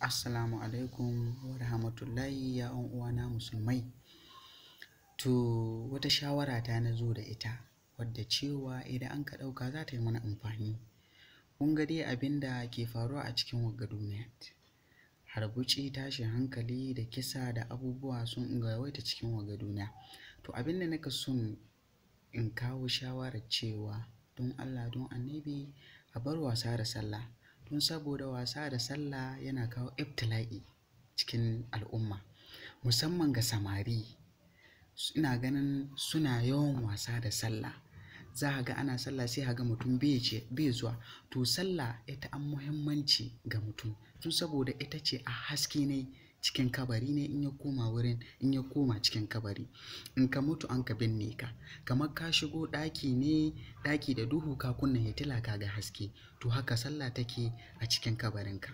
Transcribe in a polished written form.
Assalamu alaikum wa rahmatullahi ya 'yan uwana musulmai. To, wata shawara ta na zo da ita wadda cewa idan an ka ɗauka za ta yi mana amfani. Kun ga dai abin da ke faruwa a cikin wagga duniya. Hargitsi, tashin hankali da kisa da abubuwa sun yawaita cikin wagga duniya. To, abin da naka son in kawo shawarar cewa don Allah don Annabi a bar wasa da sallah. Don saboda wasa da sallah yana kawo ibtila'i cikin al'umma, musamman ga samari. Ina ganin suna yawan wasa da sallah. Za ka ga ana sallah sai ka ga mutum bai ce bai zuwa. To, sallah ita an muhimmanci ga mutum. Don saboda ita ce a haske ne cikin kabari ne in ya koma wurin in ya koma cikin kabari. In ka mutu an ka binne ka, kamar ka shigo ɗaki ne, ɗaki da duhu, ka kunna hitila ka ga haske. To, haka sallah take a cikin kabarinka.